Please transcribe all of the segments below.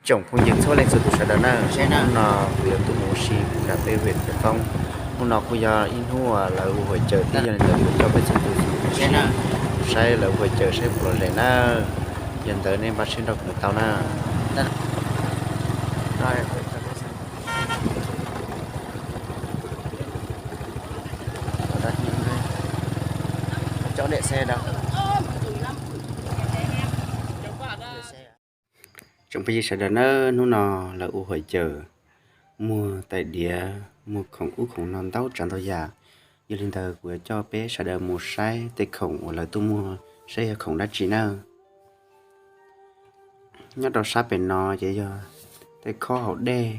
Tsoom phooj ywg txhua leej txhua tus sawv daws na, hnub no kuv yuav tuaj mus ua si nram peb hwm Pem Foob. Hnub no kuj yog ib hnub uas lawv ua hauj cawv thiab, yog li ntawd kuv coj peb txhua tus saib lawv ua hauj cawv saib puas lom zem na. Yog ntawd nej npaj siab nrog kuv mus tau na. Tsoom phooj ywg sawv daws na, hnub no lawv ua hauj cawv, muag tais diav, muag khoom ub khoom no ntau tsav ntau yam. Yog li ntawd kuv yuav coj peb sawv daws mus saib tej khoom uas lawv tuaj muag saib yog khoom dab tsi na. Nyob rau sab pem no ces yog tej khob haus dej,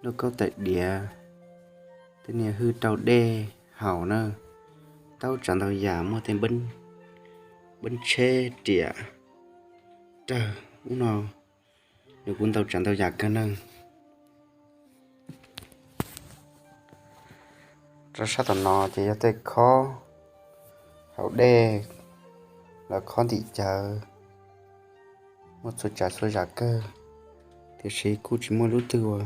lauj kaub tais diav, tej niag hwj rau dej haus na, ntau tsav ntau yam, muaj tej npeeb tsheb, riam, rawg ub no, nws kuj ntau tsav ntau yam kawg na. Rau sab tom no ces yog tej khob haus dej, los khob ntim cawv, muaj txhua tsav txhua yam kawg, tiam sis kuj tsis muaj lub twg ua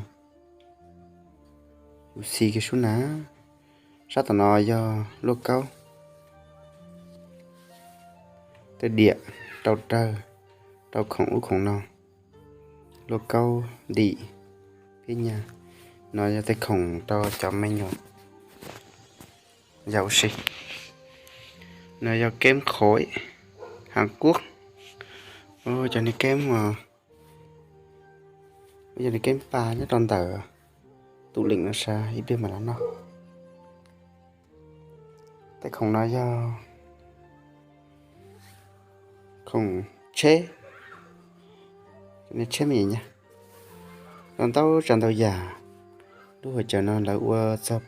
ua xis kiag sub na. Sab tom no yog lauj kaub, tej diam rau rawg, rau khoom ub khoom no, lauj kaub ntim, phib nyag. No yog tej khoom rau cov me nyuam yaus ua si. No yog keeb qhov Hàn Quốc, cov niag keeb, cov niag keeb pas nyob rau ntawm tus leem no sas ib pliag mam los noj. Tej khoom no yog khoom tsheb, niag tsheb me nyuam nyag, no ntau tsav ntau yam. Lub hauj cawv no lawv ua txog,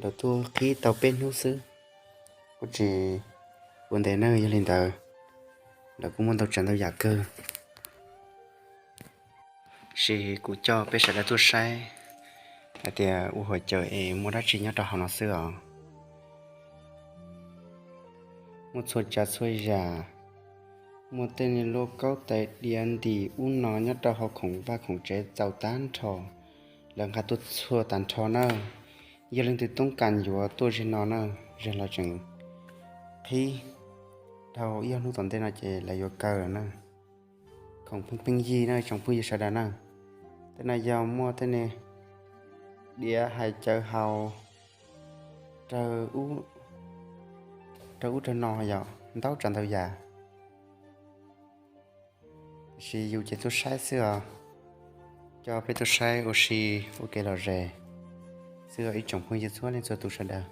lawv tuaj qhib tau peb hnub xwb, kuj tsis ua ntev na. Yog li ntawd lawv kuj muaj ntau tsav ntau yam kawg. Sis kuv coj peb sawv daws tuaj saib hais tias ua hauj cawv es muaj dab tsi nyob rau hauv no xwb os. Muaj txhua tsav txhua yam, muaj tej niag lauj kaub tais diav ntim ub no nyob rau hauv khoom vaj khoom tsev txaus tag nrho, lawv nqa tuaj txhua tag nrho na. Yog leej twg toob kas yuav tuaj zeg no na, zeg los tseem qhib dhau ib ob hnub tom ntej no ces lawv yuav kaw lawm na. Khoom pheej pheej yig na tsoom phooj ywg sawv daws na. Tej no yog muaj tej niag diav hais cawv haus, raws ub raws no yom, ntau tsav ntau yam. Tiam sis yus ces tuaj saib xwb os, coj peb tuaj saib ua si ua kev lom zem xwb os ib tsoom phooj ywg txhua leej txhua tus sawv daws.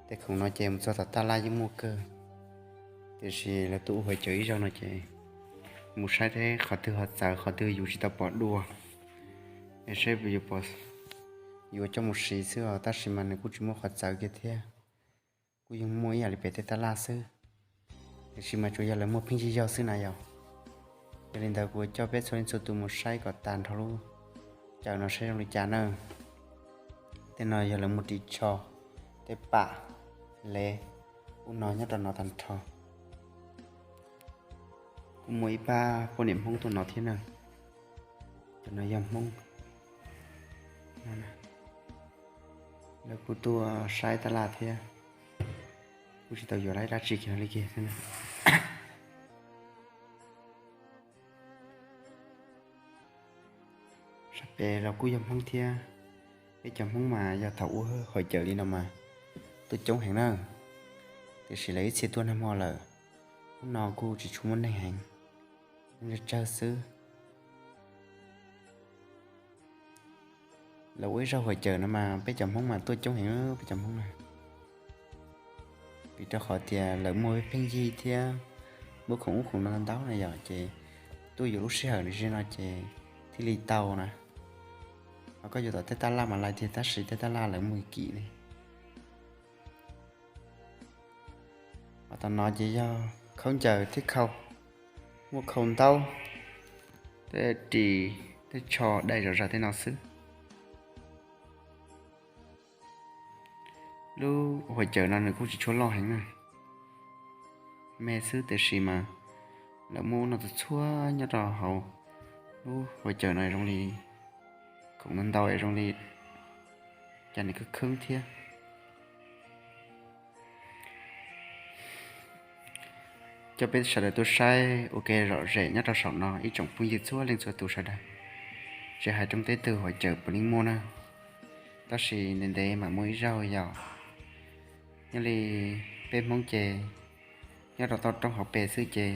Tej khoom no ces mus txog tom taj laj yeej muaj kawg, tiam sis lawv tuaj ua hauj cawv ib zaug no ces mus saib thiab qhov twg ho txawv qhov twg yus tsis tau pom dua, es saib yuav coj mus siv xwb os, tab sis mas nws kuj tsis muaj qhov txawv kiag thiab. Kuj yeej muaj ib yam li pem tej taj laj xwb, tiam sis mas tsuas yog lawv muag pheej yig yog xwb na yom. Yog li ntawd kuv coj peb txhua leej txhua tus mus saib kom tag nrho lub cawv no saib zoo li cas na. Tej no yog lawv muag ris tsho, tej pam, lev, ub no nyob rau no tag nrho. Kuj muaj ib pab poj niam Hmoob tuaj no thiab na. Cov no yog Hmoob, lawv kuj tuaj saib taj laj thiab, kuj tsis tau yuav dab tsi kiag li kiag. Sab pem los kuj yog Hmoob thiab. Peb cov Hmoob mas yog thaum ua hauj cawv li no mas tuaj coob heev na, tiam sis lawv ib txhia tuaj nag hmo lawm, hnub no kuj tsis tshua muaj neeg heev, tsawg tsawg xwb. Lawv ua ib zaug hauj cawv no mas peb cov Hmoob mas tuaj coob heev, peb cov Hmoob na. Vim rau qhov tias lawv muag pheej yig thiab muaj khoom ub khoom no ntau na yom, ces tuaj yuav lub sij hawm no ces thiaj li tau na. Ho koj yuav tom tej taj laj mas lais tiag, tab sis tej taj laj lawv muag kim ne. Ho tom no ces yog khaub ncaws thiab khau, muaj khau ntaub, tej ris, tej tsho dai zom zaws tej no xwb. Lub hauj cawv no nws kuj tsis tshua loj heev na, me xwb, tiam sis mas lawv muaj ub no txhua txhua nyob rau hauv Lub hauv cawm no zoo li khoom ntau ntau es zoo li cas nws khwb khwb thiab. Coj peb sawv daws tuaj saib ua ke lom zem nyob rau saum no ib tsoom phooj ywg txhua leej txhua tus sawv daws. Tsis hais roob teb twg hauv cawm puav leej muaj na, tab sis ntev ntev mam muaj ib zaug yom. Nyob li peb Hmoob ces nyob rau toj roob hauv pes xwb ces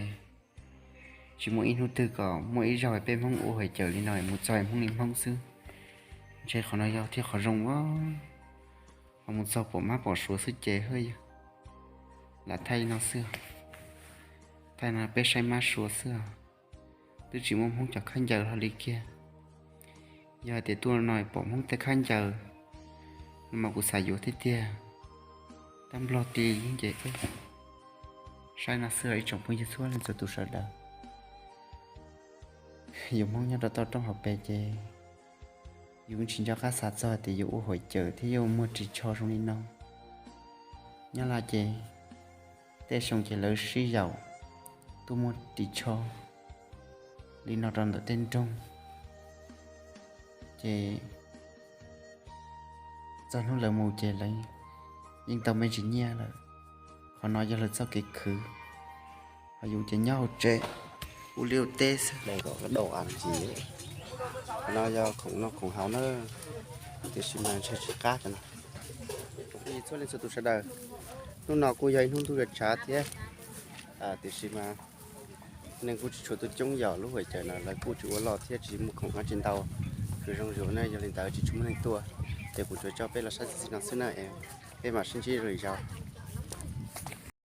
tsis muaj ib hnub twg kom muaj ib zaug peb Hmoob ua hauv cawm li no mus txog Hmoob li Hmoob xwb. Ntshe qhov no yog thiaj qhov zoo a. Ho mus txog pom mab pom suav xwb ces haj yog lam thaij li no xwb. Thaij no peb saib mab suav xwb os. Twb tsis muaj Hmoob cov khaub ncaws hlo li kiag. Yog hais tias tuaj no pom Hmoob tej khaub ncaws no mas kuv xav yuav thiab tiag. Tab nplog ti ces saib no xwb os ib tsoom phooj ywg txhua leej txhua tus sawv daws. Yus Hmoob nyob rau toj roob hauv pes ces yus tsis nco qab xav txog tias yuav ua hauv cawm thiab yuav muag ris tsho zoo li no. Nyob Laj ces tej xyoo ces lawv sib yaum tuaj muag ris tsho li no rau ntawm tej nroog. Ces txog hnub lawv mus ces lawv yeej tau me ntsis nyiaj lawm. Qhov no yog lawv txoj kev khwv. Ho yus ces nyob hauv tsev ua liaj ua teb xwb. Qhov no yog khoom noj khoom haus na, tiam sis mas ntshe tsis qab cov no. Txhua leej txhua tus sawv daws, hnub no kuj yog ib hnub ntuj yuav tshav thiab, tiam sis mas neeg kuj tsis tshua tuaj coob yom. Lub hauv cawm no lawv kuj tsis ua loj thiab tsis muaj khoom dab tsi ntau, khwv zoo zuj zus ne, yog li ntawd tsis tshua muaj neeg tuaj. Ces kuv tsuas coj peb los saib txij no xwb na, peb mam sib ntsib lwm zaus.